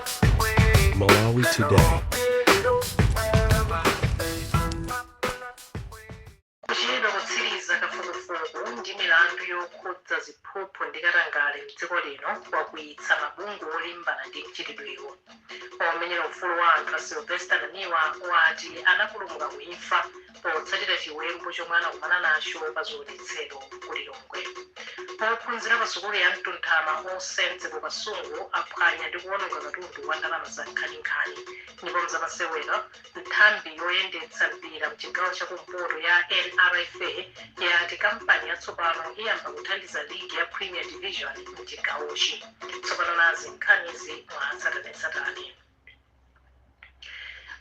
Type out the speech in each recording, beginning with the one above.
Malawi Today. Kuchedwa kutsiriza kafukufuku ndi milandu yokhudza ziphuphu ndi katangale mdziko lino kwakwiyitsa mabungwe olimbana ndi mchitidwewo. Omenyera ufulu wa anthu a Sylvester Namiwa wati anapulumuka kuimfa potsatira chiwembu chomwe anakumana nacho pa zionetsero ku Lilongwe. Ophunzira pa sukulu ya Mtunthama All Saints ku Kasungu aphwanya ndi kuwononga katundu wa ndalama za nkhaninkhani. Ndipo mzamasewero, nthambi yoyendetsa mpira mchigawo chakumpoto ya NRFA yati kampani yatsopano iyamba kuthandiza ligi ya Premier Division mchigawochi. Tsopano nazi nkhanizi mwatsatanetsatane.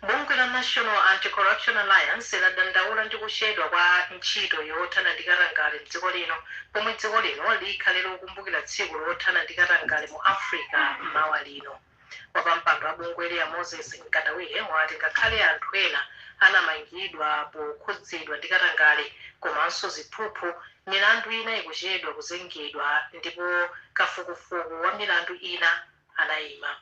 Bungwe la National Anti-Corruption Alliance ladandaula ndi kuchedwa kwa ntchito yothana ndi katangale mdziko lino, pomwe dziko lino likhale lokumbukira tsiku lothana ndi katangale mu Africa mawa lino. Wapampando wa bungweli ya Moses Mkandawire wati ngakhale anthu ena anamangidwa pokhudzidwa ndi katangale komanso ziphuphu, milandu ina ikuchedwa kuzengedwa ndipo kafukufuku wa milandu ina anayima.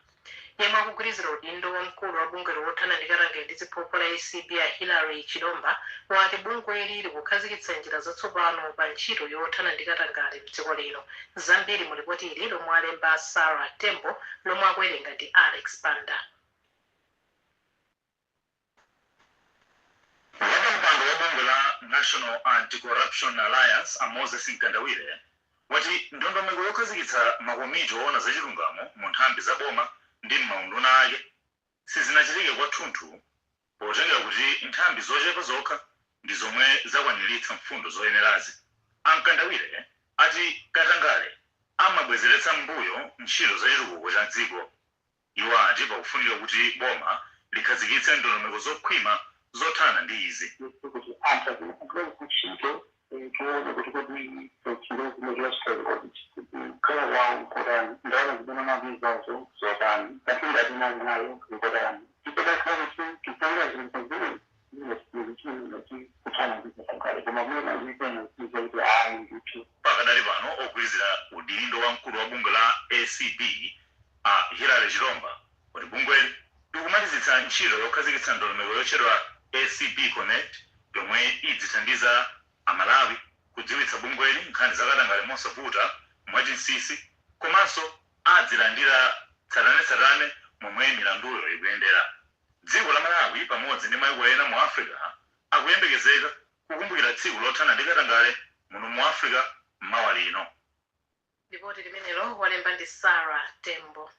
Yemwe akugwirizira udindo wamkulu wa bungwe lothana ndi katangale ndi ziphuphu la ACB a Hillary Chilomba wati bungweli likukhazikitsa njira zatsopano pa ntchito yothana ndi katangale mdziko lino. Zambiri mu ripoti ili lomwe alemba Sarah Tembo, lomwe akuwerenga ndi Alex Panda. Wapampando wa bungwe la National Anti-Corruption Alliance a Moses Mkandawire wati ndondomeko yokhazikitsa makomiti oona zachilungamo mu nthambi za boma ndi m'maunduna ake sizinachitike kwathunthu, potengera kuti nthambi zochepa zokha ndi zomwe zakwaniritsa mfundo zoyenerazi. Amkandawire ati katangale amabwezeretsa mbuyo ntchito zachitukuko cha dziko. Iwo ati pakufunika kuti boma likhazikitse ndondomeko zokhwima zothana ndi izi. Kuti anthu azikugwira ntchito, tione kuti kodi ntchito zimene zachita kukhala kwawo kotani, ndalama zimene amabizazo zotani, katundu amene nayo kotani. Tisadakhala kuti tipange zinthu zimene kuthana ndi katangale, koma mwina zipena kuti ayi ndithu. Pakadali pano, ogwirizira udindo wamkulu wa bungwe la ACB a Hillary Chilomba kuti bungweli likumalizitsa ntchito yokhazikitsa ndondomeko yotchedwa ACB Connect, yomwe idzithandiza Amalawi kudziwitsa bungweli nkhani zakatangale mosavuta, mwachinsinsi, komanso adzilandira tsatanetsatane momwe milanduyo ikuyendera. Dziko la Malawi pamodzi ndi mayiko ena mu Africa akuyembekezeka kukumbukira tsiku lothana ndi katangale muno mu Africa mawa lino. Ripoti limenelo walemba ndi Sarah Tembo.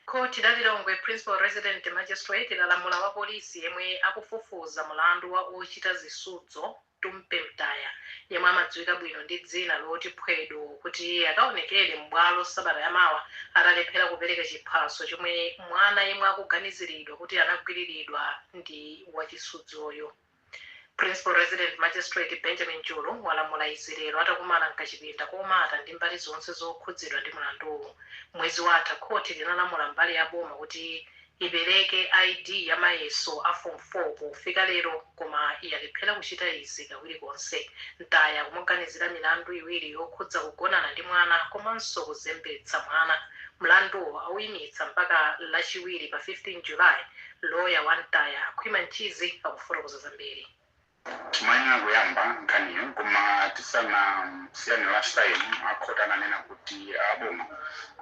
Khoti la Lilongwe Principal Resident Magistrate lalamula wa polisi yemwe akufufuza mulandu wa ochita zisudzo Tumpe Mtaya, yemwe amadziwika bwino ndi dzina loti Phwedo, kuti akaonekere m'bwalo sabata yamawa, atalephera kupereka chiphaso chomwe mwana yemwe akuganiziridwa kuti anagwiriridwa ndi wachisudzoyo. Principal Resident Magistrate Benjamin Chulu walamula izi lero atakumana mkachipinda komata ndi mbali zonse zokhudzidwa ndi mulanduwu. Mwezi watha khoti linalamula mbali ya boma kuti ipereke ID ya mayeso a Form 4 pofika lero, koma yalephera kuchita izi kawiri konse. Mtaya kumuganizira milandu iwiri yokhudza kugonana ndi mwana komanso kuzembetsa mwana. Mlanduwo awuyimitsa mpaka Lachiwiri pa 15 July. Loya wa Mtaya, Khwima Mchizi, akufotokoza zambiri. Timayenera kuyamba nkhaniyo, koma tisanasiyane last time, akhoti ananena kuti aboma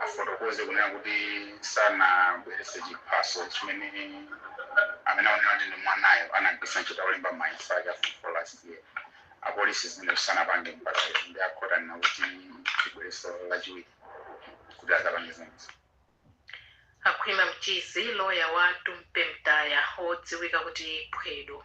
afotokoze kunena kuti sanabweretse chiphaso chimene amene aonera kuti ndi mwanayo anagwiritsa ntchito olemba mayeso ake a Form 4 last year. Apolisi zimene sanapange mpaka lero, ndi akhoti anena kuti tibwereso Lachiwiri kuti azapange zimenezo. Akhwima Mchizi, loya wa Tumpe Mtaya odziwika kuti Phwedo.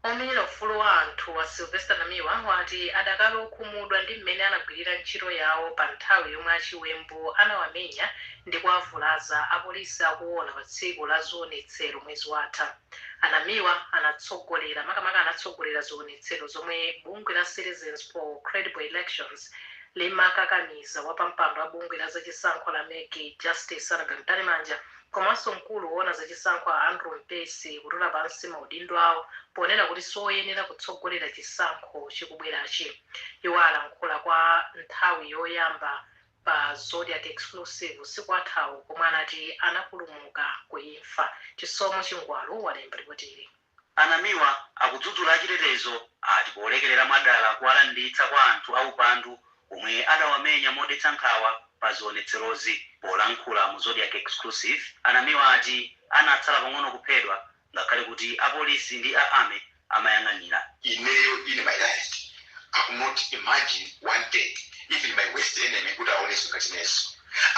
Omenyera ufulu wa anthu wa Sylvester Namiwa wati adakali okhumudwa ndi mmene anagwirira ntchito yawo pa nthawi yomwe achiwembu anawamenya ndi kuwavulaza apolisi akuona pa tsiku la zionetsero mwezi watha. Anamiwa anatsogolera, makamaka anatsogolera zionetsero zomwe bungwe la Citizens for Credible Elections limakakamiza wapampando wa bungwe la zachisankho la MEC, Justice Annabel Mtalimanja, komanso mkulu woona zachisankho a Andrew Mpesi kutula pansi maudindo awo, ponena kuti soyenera kutsogolera chisankho chikubwerachi. Iwo alankhula kwa nthawi yoyamba. Pa Zodiac Exclusive usiku athawu komwe anati anapulumuka kuimfa. Chisomo Chingwalu walemba ripotili. Anamiwa akudzudzula achitetezo ati polekerera mwadala kuwalanditsa kwa anthu aupandu omwe adawamenya modetsa nkhawa pa zionetserozi. Polankhula mu Zodiac Exclusive, Anamiwa ati anatsala pang'ono kuphedwa ngakhale kuti apolisi ndi a army amayang'anira. Ineyo, in my life, I could not imagine one day, even my worst enemy, kuti aoneso ngati neso.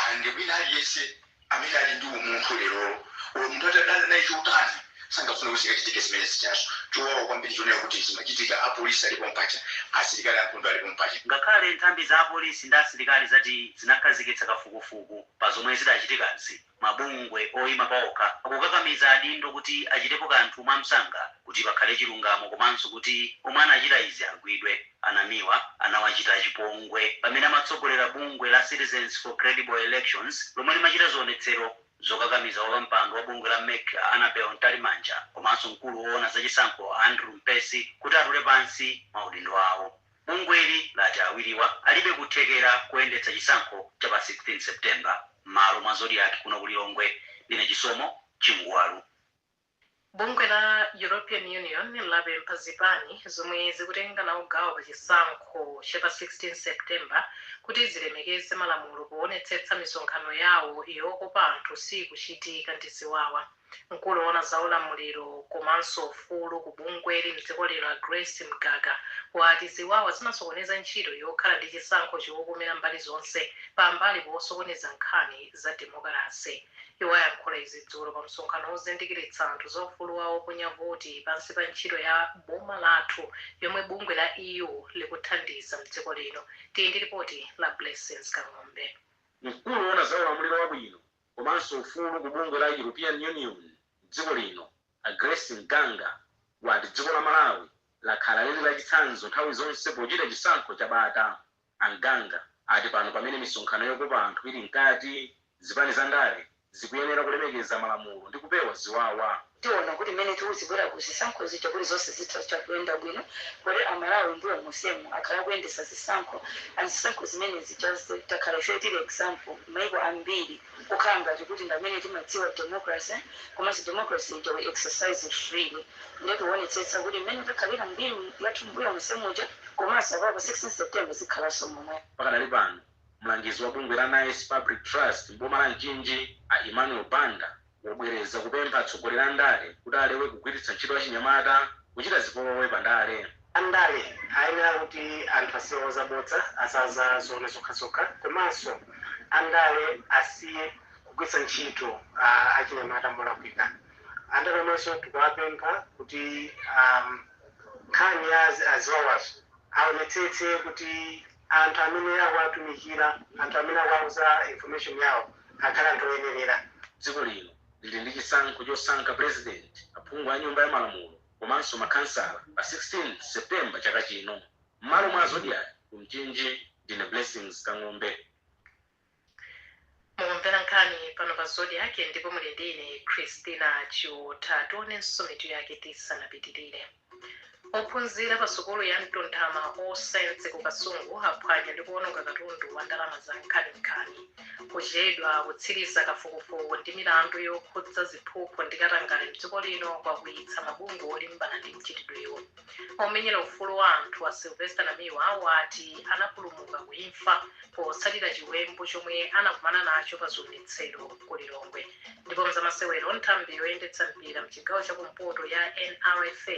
And wina aliyense amene ali ndi umunthu lerolo, uyo munthu atadana naye chotani, sangafune kuti zikachitike zimene zichazo. Chowawa kwambiri chonena kuti zimachitika apolisi alipo mpacha, asilikali ankhondo alipo mpacha. Ngakhale nthambi za apolisi ndi asilikali zati zinakhazikitsa kafukufuku pa zomwe zidachitikazi, mabungwe oyima paokha akukakamiza adindo kuti achitepo kanthu mwamsanga kuti pakhale chilungamo komanso kuti omwe anachita izi agwidwe. Anamiwa anawachita chipongwe pamene amatsogolera bungwe la Citizens for Credible Elections lomwe limachita zionetsero zokakamiza wapampando wa bungwe la MEC Annabel Mtalimanja komanso mkulu woona zachisankho Andrew Mpesi kuti atule pansi maudindo awo. Bungweli lati awiriwa alibe kuthekera kuyendetsa chisankho cha pa 16 September. M'malo mwa Zodiac kuno kuLilongwe, ndine Chisomo Chingwalu. Bungwe la European Union lapempha zipani zomwe zikutenga nawo gawo pa chisankho cha pa 16 September kuti zilemekeze malamulo poonetsetsa misonkhano yawo yokopa anthu sikuchitika ndi ziwawa. Mkulu woona za ulamuliro komanso ufulu ku bungweli mdziko lino a Grace Mgaga wati ziwawa zimasokoneza ntchito yokhala ndi chisankho chokomera mbali zonse pambali posokoneza nkhani za demokalasi. Iwo ayankhula izi dzulo pa msonkhano wozindikiritsa anthu za ufulu wawo ponya voti pansi pa ntchito ya Boma Lathu yomwe bungwe la EU likuthandiza mdziko lino. Tili ndi ripoti la Blessings Kang'ombe. Mkulu woona za ulamuliro wabwino komanso ufulu ku bungwe la European Union dziko lino a Grace Mganga wati dziko la Malawi lakhala lili lachitsanzo nthawi zonse pochita chisankho cha bata. Amganga ati pano pamene misonkhano yokopa anthu ili mkati, zipani za ndale zikuyenera kulemekeza malamulo ndi kupewa ziwawa. Tiona kuti mmene tikuzibwera ku zisankho zija kuti zonse zitha kuyenda bwino, kuti Amalawi mbuyo musemu akhala kuyendesa zisankho, and zisankho zimene zija takhala ife tili example maiko ambiri, kukhala ngati kuti ndamene timadziwa democracy, komanso democracy ija we exercise it freely. Ndiye tionetsetsa kuti mmene takhalira mbiri yathu mbuyo musemuja komanso apapo 16 September zikhalanso momwe. Pakadali pano, mlangizi wa bungwe la Nice Public Trust mboma la Mchinji a Emmanuel Banda wabwereza kupempha atsogoleri a ndale kuti alewe kugwiritsa ntchito achinyamata kuchita zipolowe pa ndale. Andale ayenera kuti anthu asiye zabodza, asaza zoona zokhazokha, komanso andale asiye kugwiritsa ntchito achinyamata molakwika. Andale omwenso tikuwapempha kuti nkhani ya aziwawazo aonetsetse kuti anthu amene akuwatumikira, anthu amene akuwauza information yawo, akhale anthu oyenerera. Dziko lino lili ndi chisankho chosankha president, aphungu a nyumba ya malamulo komanso makhansala pa 16 Septemba chaka chino. M'malo mwa Zodiac ku Mchinji, ndine Blessings Kang'ombe. Mukumvera nkhani pano pa Zodiac ndipo muli ndine Christina Chiotha. Tionenso mitu yake tisanapitirire. Ophunzira pa sukulu ya Mtunthama All Saints ku Kasungu aphwanya ndi kuwononga katundu wa ndalama za nkhaninkhani. Kuchedwa kutsiriza kafukufuku ndi milandu yokhudza ziphuphu ndi katangale mdziko lino kwakuyitsa mabungwe olimbana ndi mchitidwewo. Omenyera ufulu wa anthu a Sylvester Namiwa wati anapulumuka kuimfa potsatira chiwembu chomwe anakumana nacho pa zionetsero ku Lilongwe. Ndipo mzamasewero, nthambi yoyendetsa mpira mchigawo chakumpoto ya NRFA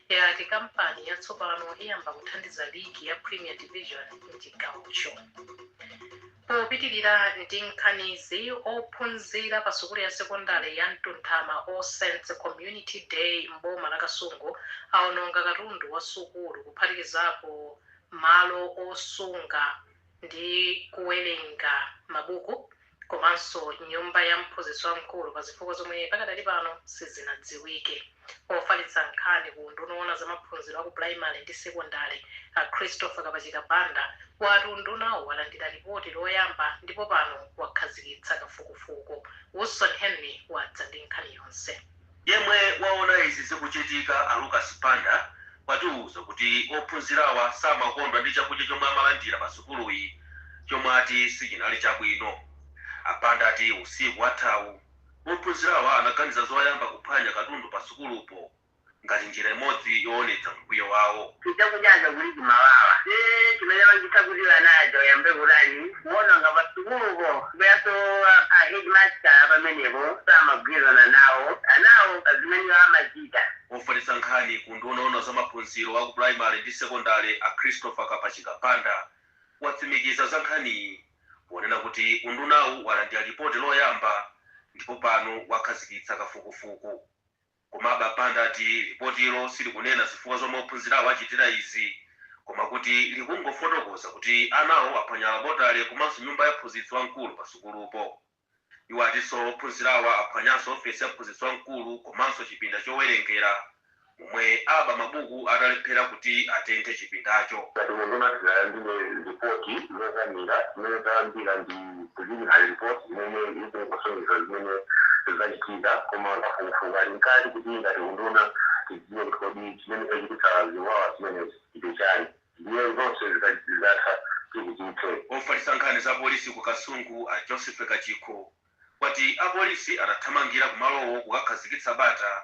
yati kampani yatsopano iyamba kuthandiza ligi ya Premier Division mchigawocho. Popitirira ndi nkhanizi, ophunzira pa sukulu ya sekondari ya Mtunthama All Saints Community Day mboma la Kasungu aononga katundu wa sukulu, kuphatikizapo malo osunga ndi kuwerenga mabuku komanso nyumba ya mphunzitsi wamkulu, pa zifukwa zomwe pakadali pano sizinadziwike. Ofalitsa nkhani ku unduna owona za maphunziro aku primary ndi sekondari a Christopher Kapachika Banda wati undunawo walandira ripoti loyamba ndipo pano wakhazikitsa kafukufuku. Wilson Henry wadza ndi nkhani yonse. Yemwe waona izi zikuchitika a Lucas Banda watiuza kuti ophunzirawa samakondwa ndi chakudya chomwe amalandira pa sukuluyi. Chomwe ati sichinali chabwino. Apanda ati usiku wathawu ophunzirawa anaganiza zoyamba kuphwanya katundu pa sukulupo ngati njira imodzi yoonetsa mkwiyo wawo. Tichakujaza kuli kumawawa chimene vangisa kuti vanaja uyambe kulani kuona pasukulupo kuyaso a headmaster pamenepo samagwirizana nawo anawo pazimene amachita. Ofalitsa nkhani ku nduna za maphunziro aku primary ndi secondary, a Christopher Kapachikapanda, watsimikiza za nkhaniyi ponena kuti undunawu walandira ripoti loyamba ndipo pano wakhazikitsa kafukufuku. Komabe Apanda ati ripotilo silikunena zifukwa zomwe ophunzirawo achitira izi, koma kuti likungofotokoza kuti anawo aphwanya laboratory komanso nyumba ya mphunzitsi wamkulu pa sukulupo. Iwo atinso ophunzirawa aphwanyanso ofesi ya mphunzitsi wamkulu komanso chipinda chowerengera, momwe aba mabuku atalephera kuti atenthe chipindacho. Ngati munduna tinalandire ripoti lokwanira. Imene talandira ndi preliminary report imene ikungosonyeza zimene zachitika, koma kafukufuku ali mkati kuti ngati unduna tidziwe kuti kodi chimene chachititsa ziwawa zimenezi ndi chani. Ndiye zonse zikatha tikuchitse. Ofalitsa nkhani za polisi ku Kasungu, a Joseph Kachikho, wati apolisi atathamangira kumalowo kukakhazikitsa bata,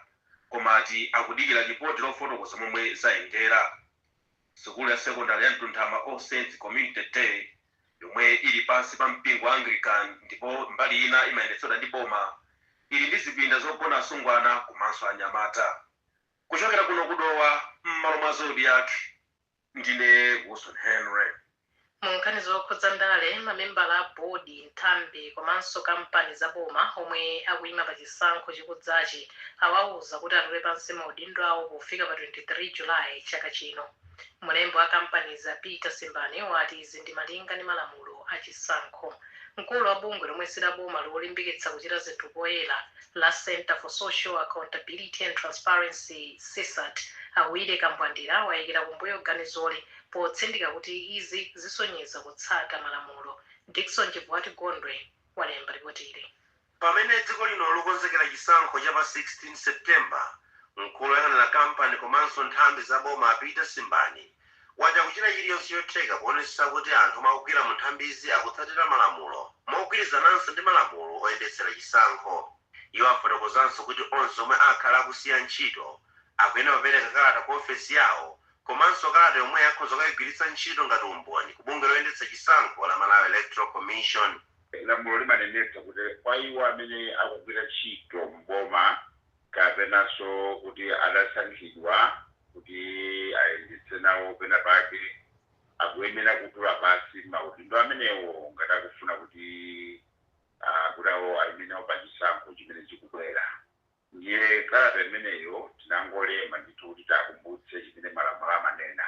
koma ati akudikira ripoti lofotokoza momwe zayendera. Sukulu ya sekondari ya Mtunthama All Saints Community Day, yomwe ili pansi pa mpingo wa Anglican ndipo mbali ina imayendetsedwa ndi boma, ili ndi zipinda zogona asungwana komanso anyamata. Kuchokera kuno kuDowa, m'malo mwa Zodiak, ndine Wilson Henry. Mu nkhani zokhudza ndale, mamembala a bodi, nthambi komanso kampani za boma omwe akuyima pa chisankho chikudzachi awauza kuti atule pansi maudindo awo pofika pa 23 Julayi chaka chino. Mlembi wa kampani za, Peter Simbani, wati izi ndi malinga ndi malamulo a chisankho. Mkulu wa bungwe lomwe sila boma lolimbikitsa kuchita zinthu poyera la Center for Social Accountability and Transparency, CSAT, Awire Kambwandira, wayikira kumbuyo ganizoli potsindika kuti izi zisonyeza kutsata malamulo. Dickson Chibwati Gondwe walemba ripoti. Pamene dziko lino lokonzekera chisankho cha pa 16 Septemba, mkulu woyang'anira kampani komanso nthambi za boma, Peter Simbani, wati akuchita chiliyonse chotheka kuonetsetsa kuti anthu omwe akugwira mu nthambizi akutsatira malamulo mogwirizananso ndi malamulo oyendetsera chisankho. Iwo afotokozanso kuti onse omwe akhala akusiya ntchito akuyenera kupereka kalata ku ofesi yawo komanso kalata yomwe akhoza kukayigwiritsa ntchito ngati umboni ku bungwe loyendetsa chisankho la Malawi Electoral Commission. Lamulo limanenetsa kuti kwa iwo amene akugwira ntchito mboma kapenanso kuti adasankhidwa kuti ayendetse nawo pena pake, akuyenera kutula pansi maudindo amenewo ngati akufuna kuti awo ayimenewo pa chisankho chimene chikubwera. Ndiye kalata imeneyo tinangolemba ndithu kuti takumbutse chimene malamulo amanena.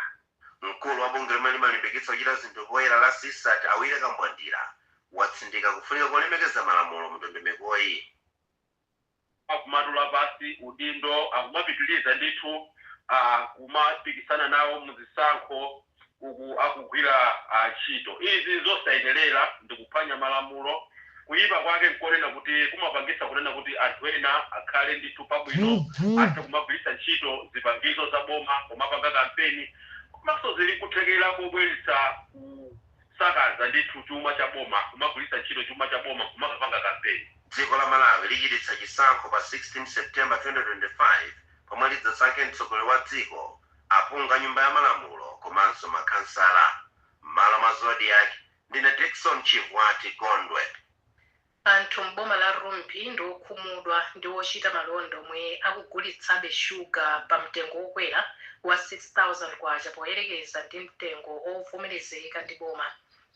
Mkulu wa bungwe limene limalimbikitsa kuchita zinthu poyera la CSAT, Awire Kambwandira, watsindika kufunika kolemekeza malamulo mu ndondomekoyi. Akumatula pasi udindo akumapitiliza ndithu kumapikisana nawo muzisankho uku akugwira ntchito. Izi zosayenerera ndi kuphwanya malamulo. Kuyipa kwake nkonena kuti kumapangisa kunena kuti anthu ena akhale ndithu pabwino, athe kumagwiritsa ntchito zipangizo za boma kumapanga kampeni, komanso zili kuthekera kobweretsa kusakaza ndithu chuma cha boma, kumagwiritsa ntchito chuma cha boma kumakapanga kampeni. Dziko la Malawi lichititsa chisankho pa 16 September 2025, pomwe lidzasankhe mtsogoleri wa dziko, aphungu a nyumba ya malamulo komanso makhansala. M'malo mwa Zodiak, ndine Dickson Chivwati Gondwe. Anthu m'boma la Rumphi ndi okhumudwa ndi ochita malonda omwe akugulitsabe shuga pa mtengo wokwera wa 6000 kwacha poyerekeza ndi mtengo ovomerezeka ndi boma.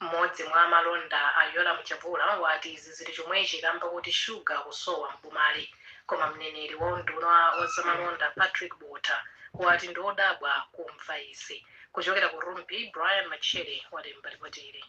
Mmodzi mwa amalonda, a Yolam Chavula, wati izi zili chomwechi kamba kuti shuga akusowa m'bomali. Koma mneneri wa unduna wa zamalonda, Patrick Botha, wati ndi odabwa kumva izi. Kuchokera ku Rumphi, Brian Machere walemba ripoti.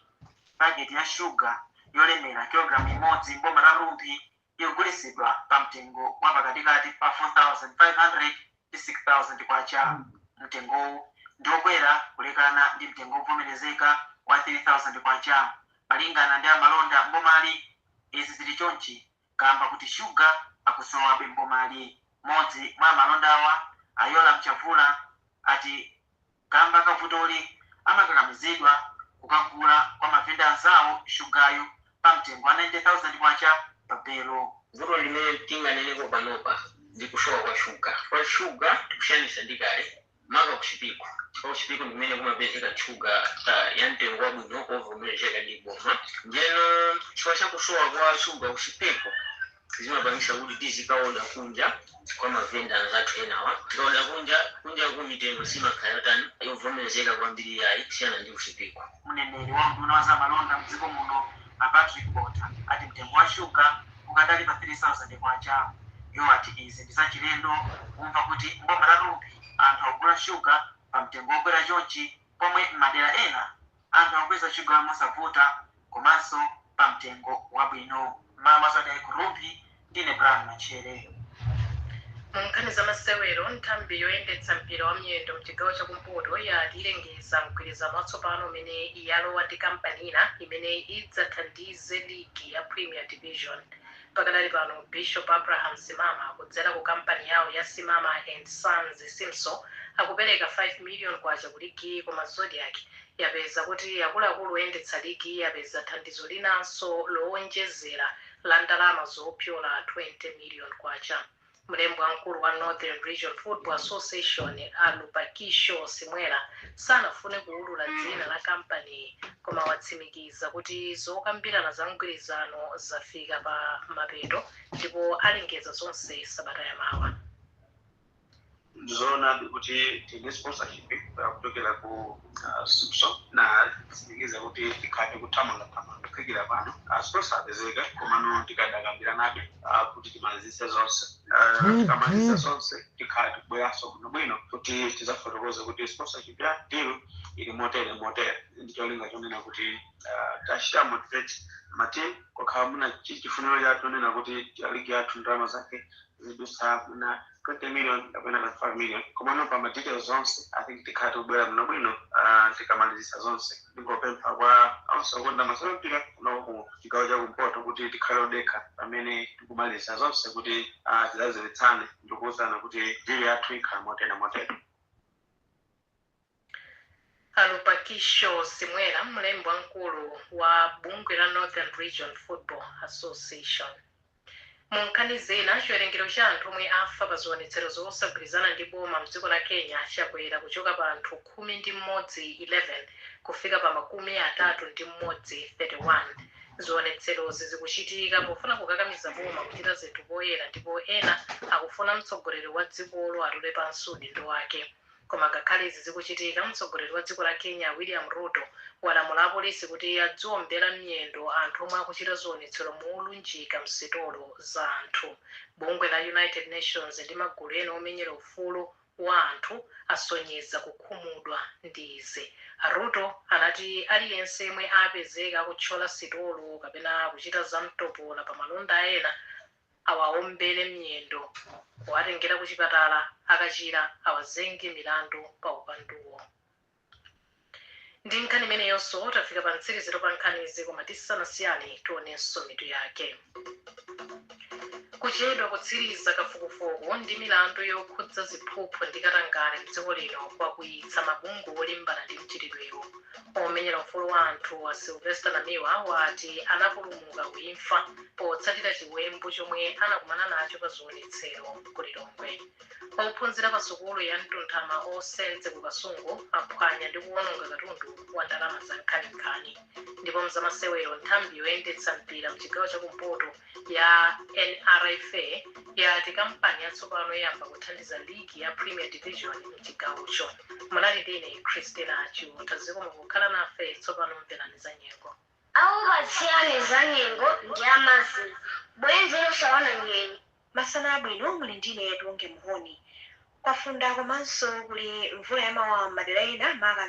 Paketi ya shuga yolemera kilogalamu imodzi m'boma la Rumphi ikugulitsidwa pa mtengo wa pakatikati pa 4500 ndi 6000 kwacha. Mtengowu ndi wokwera kulekana ndi mtengo wovomerezeka wa 3000 kwacha. Malingana ndi amalonda m'bomali, izi zili chonchi kamba kuti shuga akusowabe m'bomali. Mmodzi mwa amalondawa, Ayola Mchavula, ati kamba kavutoli amakakamizidwa. Kukagula kwa mavenda anzawo shugayo pa mtengo wa 90,000 kwacha pa belo. Vuto limene tinganeneko panopa ndi kusowa kwa shuga. Kwa shuga tikusiyanisa ndi kale, maka kuchipiko, chifukwa kuchipiko ndimene kumapezeka shuga ya mtengo wabwino ovomerezeka ndi boma. Ndiyeno chifukwa cha kusowa kwa shuga kuchipiko, zimapangisa kuti tizikaoda kunja kwa mavenda anzathu enawa. Tikaoda kunja, kunja ku mitengo simakhala yotani, yovomerezeka kwambiri yayi, kusiyana ndi kuchipiko. Mneneri wa unduna wa zamalonda mdziko muno, a Patrick Bota, ati mtengo wa shuga ukadali pa 3000 kwacha. Iwo ati izi ndi zachilendo kumva kuti mboma la Rumphi anthu akugula shuga pa mtengo wokwera chonchi, pomwe m'madera ena anthu akupeza shuga mosavuta komanso pa mtengo wabwino. Mama zadai ku Rumphi, ndine Brian Machere. Mu nkhani za masewero, nthambi yoyendetsa mpira wa miyendo mchigawo chakumpoto yati ilengeza mgwirizano watsopano umene yalowa ndi kampani ina imene idzathandize ligi ya Premier Division. Pakadali pano, Bishop Abraham Simama kudzera ku kampani yawo ya Simama and Sons Simso akupereka 5 million kwacha ku ligi, koma Zodiac yapeza kuti akuluakulu oyendetsa ligi yapeza thandizo linanso lowonjezera la ndalama zopyola 20 million kwacha. Mlembi wamkulu wa Northern Region Football Association, Alupakisho Simwera, sanafune kuwulula dzina la kampani, koma watsimikiza kuti zokambirana za mgwirizano zafika pa mapeto ndipo alengeza zonse sabata yamawa. Ndizoona kuti tine sponsorship kuchokera ku Simpson na tsimikiza kuti tikhale kuthamangathamanga kufikira pano. Sponsor apezeka, komano tikadakambiranabe kuti timalizise zonse. Tikamaliza zonse, tikhale tikubweranso bwinobwino kuti tizafotokoze kuti sponsorship ya deal ili motere motere, ndi cholinga chonena kuti tachita motivate matimu kokhala muna chifuniro chathu chonena kuti ligi yathu ndalama zake zidusa muna 20 million kapena 5 million. Komano pa ma details zonse, I think tikhala tikubwera bwinobwino tikamalizisa zonse. Ndingopempha kwa onse okonda masewero mpira kuno ku chigawo chakumpoto kuti tikhale odekha pamene tikumaliza zonse, kuti tidzazilitsane ndikuwuzana kuti deal yathu ikhala motere motere. Alupakisho Simwera, mlembi wamkulu wa bungwe la Northern Region Football Association. Mu nkhani zina, chiwerengero cha anthu omwe afa pa ziwonetsero zosagwirizana ndi boma mdziko la Kenya chakwera kuchoka pa anthu 11 11 kufika pa 31 31. Zionetserozi zikuchitika pofuna kukakamiza boma kuchita zinthu poyera, ndipo ena akufuna mtsogoleri wa dzikolo atule pansi udindo wake. Koma ngakhale izi zikuchitika, mtsogoleri wa dziko la Kenya, William Ruto, walamula apolisi kuti adziombera miyendo anthu omwe akuchita zionetsero molunjika msitolo za anthu. Bungwe la United Nations ndi magulu ena omenyera ufulu wa anthu asonyeza kukhumudwa ndi izi. Ruto anati aliyense yemwe apezeka akuthyola sitolo kapena kuchita zamtopola pa malonda ena awaombere miyendo, kuwatengera ku chipatala, akachira awazenge milandu pa upanduwo. Ndi nkhani imeneyonso tafika pa mtsiriziro pa nkhanizi, koma tisanasiyane tionenso mitu yake. Kuchedwa kutsiriza kafukufuku ndi milandu yokhudza ziphuphu ndi katangale mdziko lino kwakuyitsa mabungwe olimbana ndi mchitidwewo. Omenyera ufulu wa anthu wa Sylvester Namiwa wati anapulumuka kuimfa potsatira chiwembu chomwe anakumana nacho pa zionetsero ku Lilongwe. Ophunzira pa sukulu ya Mtunthama Osenze ku Kasungu aphwanya ndi kuwononga katundu wa ndalama za nkhaninkhani. Ndipo mzamasewero, nthambi yoyendetsa mpira mchigawo chakumpoto ya NRFA yati kampani yatsopano yayamba kuthandiza ligi ya Premier Division mchigawocho. Munali ndine Christina Chiuta, zikomo kukhala nafe. Tsopano mverani za nyengo. Akupatsirani za nyengo ndi amazina bwenzi losaona nyengo. Masana abwino, muli ndine Tonge Muhoni. Kwafunda komanso kuli mvula yamawa m'madera ena, maka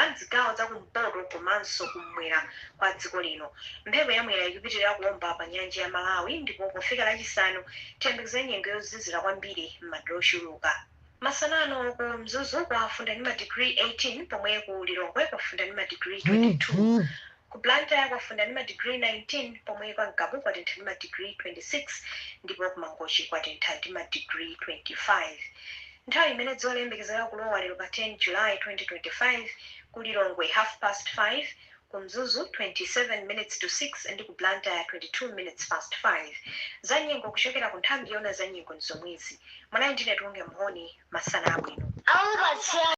mzigawo zakumpoto komanso kummwera kwa dziko lino. Mphepo yamwera ikupitirira kuwomba pa nyanja ya Malawi, ndipo pofika Lachisanu tiyembekezere nyengo yozizira kwambiri m'madera ochuluka. Masanano ku Mzuzu kwafunda ndi madigiri 18, pomwe ku Lilongwe kwafunda ndi madigiri 22, ku Blantyre kwafunda ndi madigiri 19, pomwe kwa Ngabu kwatentha ndi madigiri 26, ndipo ku Mangochi kwatentha ndi madigiri 25. Nthawi imene dzuwa liyembekezera kulowa lero pa 10 July 2025: ku Lilongwe half past 5, ku Mzuzu 27 minutes to 6 ndi ku Blantyre 22 minutes past 5. Za nyengo kuchokera ku nthambi yoona za nyengo ndi zomwezi. Mwanayi ndine Tiwonge Mhoni, masana abwino. Awupatsirani.